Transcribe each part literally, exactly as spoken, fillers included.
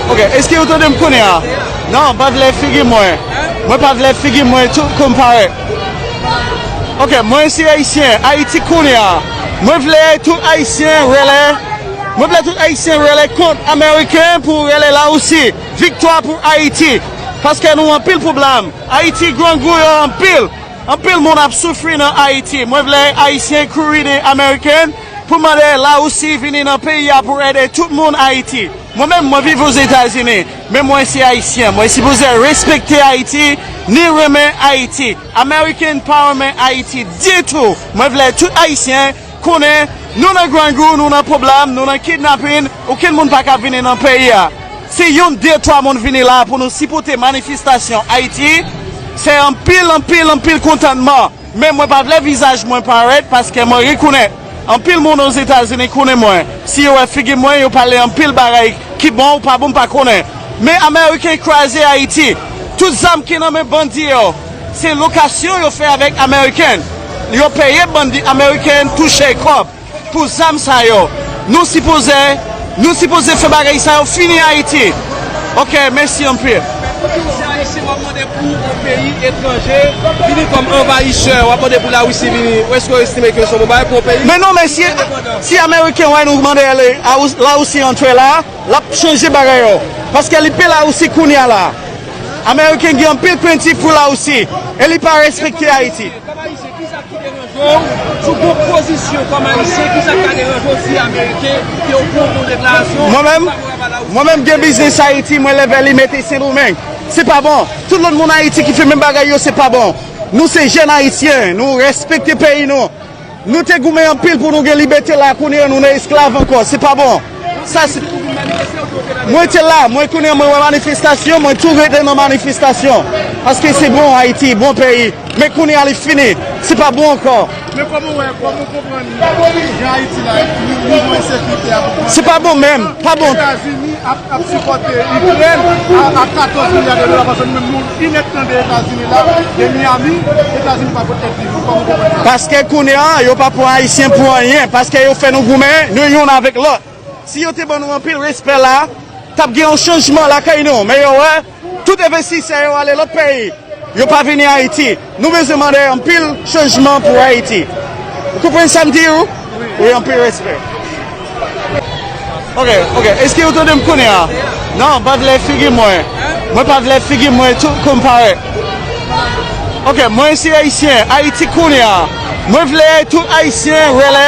Ok, èske ou tande m kounye a? Non, m pa vle figi mwen. Mwen pa vle figi mwen tou konn parèt. Ok, mwen se ayisyen, Ayiti kounye a. Mwen vle tout ayisyen rele. Mwen vle tout ayisyen rele kont ameriken pou rele Larisi. Viktwa pou Ayiti. Paske nou anpil pwoblèm. Ayiti grangou yo anpil. Anpil moun ap soufri nan Ayiti. Mwen vle ayisyen kouri de ameriken pou mande Larisi vini nan peyi a pou ede tout moun Ayiti. Mwen menm, mwen viv Ozetazini, men mwen se ayisyen. Mwen sipoze respekte Ayiti, ni renmen Ayiti. Ameriken pa renmen Ayiti ditou. Mwen vle tout ayisyen konnen nou nan grangou, nou nan pwoblèm, nou nan kidnapin, okenn moun pa ka vini nan peyi a. Si youn, de, twa moun vini la pou nou sipòte manifestasyon Ayiti, se anpil, anpil, anpil kontantman. Men mwen pa vle vizaj mwen parèt paske mwen rekonèt anpil moun Ozetazini konnen mwen. Si yo wè figi mwen, yo pale anpil bagay ki bon ou pa bon, m pa konnen. Men ameriken kraze Ayiti. Tout zam ki nan men bandi yo, se lokasyon yo fè avèk ameriken. Yo peye bandi ameriken touche kòb pou zam sa yo. Nou sipoze, nou sipoze fè bagay sa yo fini Ayiti. Ok, mèsi anpil. Ayisyen w ap mande pou yon peyi etranje vini kòm anvayisè, w ap mande pou Larisi vini. Èske w estime ke se yon bon bagay pou yon peyi? Men non, mesye, si ameriken wè nou mande Larisi antre la, l ap chanje bagay yo. Paske li pè Larisi kounye a la. Ameriken gen anpil krentif pou Larisi e li pa respekte Ayiti. Kòm ayisyen, kisa ki deranje w? Si w gon pozisyon kòm ayisyen, kisa k ka deranje w si ameriken te pran yon deklarasyon favorab a Larisi? Mwen menm, mwen menm gen biznis Ayiti, mwen leve li mete Sendomeng. Se pa bon. Tout lòt moun Ayiti ki fè menm bagay yo, se pa bon. Nou se jèn ayisyen, nou respekte peyi nou. Nou te goumen anpil pou nou gen libète la, kounye a nou nan esklav ankò. Se pa bon. Sa se, mwen te la, mwen kounye a mwen wè manifestasyon, mwen tou rete nan manifestasyon. Paske se bon Ayiti, bon peyi. Men kounye a li fini. Se pa bon ankò. Men kòman w wè, kòman w konprann jan Ayiti la, nivo ensekirite a? Se pa bon menm, pa bon. Etazini ap, ap sipòte Ikrèn a, a katòz milya de dola, paske nou menm nou inèt tande Etazini la, de Miami, Etazini pa pot èd li. Nou kòman konprann sa? Paske kounye a, yo pa pran Ayisyen pou anyen, paske yo fè nou goumen, nou youn avèk lòt. Si yo te ban nou anpil respè la, t ap gen yon chanjman lakay nou, men yo wè, tout envestisè yo ale lòt peyi. Yo pa vini Ayiti. Nou bezwen mande anpil chanjman pou Ayiti. Ou konprann sa m di ou? Wi, anpil respè. Ok, ok. Èske ou tande m kounye a? Non, m pa vle figi mwen. Mwen pa vle figi mwen tou konn parèt. Ok, mwen se ayisyen, Ayiti kounye a. Mwen vle tout ayisyen rele.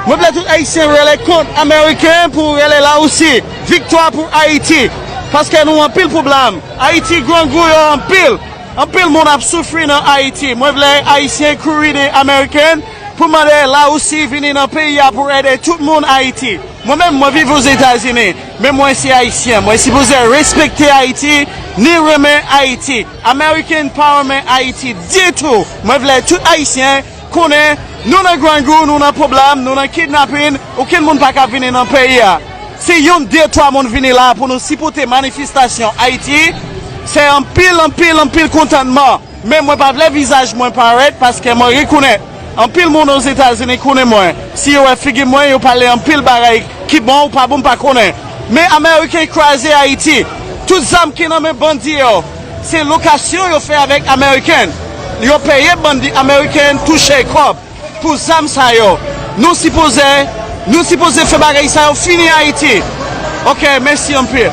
Mwen vle tout ayisyen rele kont ameriken pou rele Larisi. Viktwa pou Ayiti. Paske nou anpil pwoblèm. Ayiti grangou yo anpil. Anpil moun ap soufri nan Ayiti. Mwen vle ayisyen kouri de ameriken pou mande Larisi vini nan peyi a pou ede tout moun Ayiti. Mwen menm, mwen viv Ozetazini, men mwen se ayisyen. Mwen sipoze respekte Ayiti, ni renmen Ayiti. Ameriken pa renmen Ayiti ditou. Mwen vle tout ayisyen konnen nou nan grangou, nou nan pwoblèm, nou nan kidnapin, okenn moun pa ka vini nan peyi a. Si youn, de, twa moun vini la pou nou sipòte manifestasyon Ayiti, se anpil, anpil, anpil kontantman. Men mwen pa vle vizaj mwen parèt paske mwen rekonèt anpil moun Ozetazini konnen mwen. Si yo wè figi mwen, yo pale anpil bagay ki bon ou pa bon, m pa konnen. Men ameriken kraze Ayiti. Tout zam ki nan men bandi yo, se lokasyon yo fè avèk ameriken. Yo peye bandi ameriken touche kòb pou zam sa yo. Nou sipoze, nou sipoze fè bagay sa yo fini Ayiti. Ok, mèsi anpil.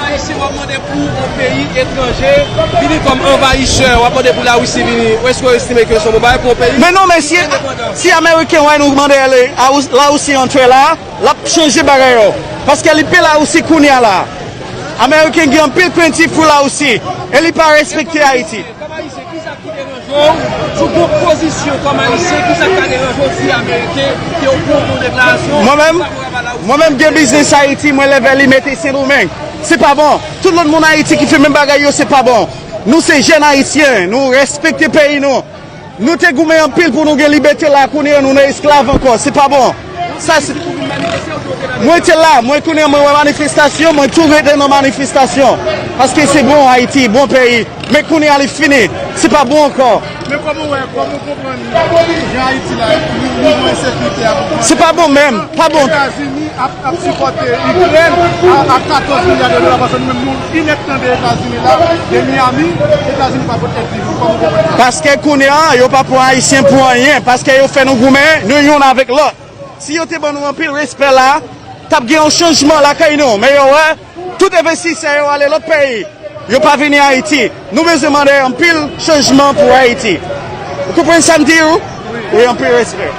Ayisyen w ap mande pou yon peyi etranje vini kòm anvayisè, w ap mande pou Larisi vini. Èske w estime ke se yon bon bagay pou yon peyi? Men non, mesye, si ameriken wè nou mande Larisi antre la, l ap chanje bagay yo. Paske li pè Larisi kounye a la. Ameriken gen anpil krentif pou Larisi e li pa respekte Ayiti. Kòm ayisyen, kisa ki deranje w? Si w gon pozisyon kòm ayisyen, kisa k ka deranje w si ameriken te pran yon deklarasyon favorab a Larisi? Mwen menm, mwen menm gen biznis Ayiti, mwen leve li mete Sendomeng. Se pa bon. Tout lòt moun Ayiti ki fè menm bagay yo, se pa bon. Nou se jèn ayisyen, nou respekte peyi nou. Nou te goumen anpil pou nou gen libète la, kounye a nou nan esklav ankò. Se pa bon. Sa se, mwen te la, mwen kounye a mwen wè manifestasyon, mwen tou rete nan manifestasyon. Paske se bon Ayiti, bon peyi. Men kounye a li fini. Se pa bon ankò. Men kòman w wè, kòman w konprann jan Ayiti la, nivo ensekirite a konprann? Se pa bon menm, pa bon. Etazini ap, ap sipòte Ikrèn a, a katòz milya de dola, paske nou menm nou inèk tande Etazini la, de Miami, Etazini pa pot èd li, kòman w konprann sa? Paske kounye a, yo pa pran Ayisyen pou anyen, paske yo fè nou goumen, nou youn avèk lòt. Si yo te ban nou anpil respè la, t ap gen yon chanjman lakay nou. Men yo wè, tout envestisè yo ale lòt peyi. Yo pa vini Ayiti. Nou bezwen mande anpil chanjman pou Ayiti. Ou konprann sa m di ou? Wi, anpil respè.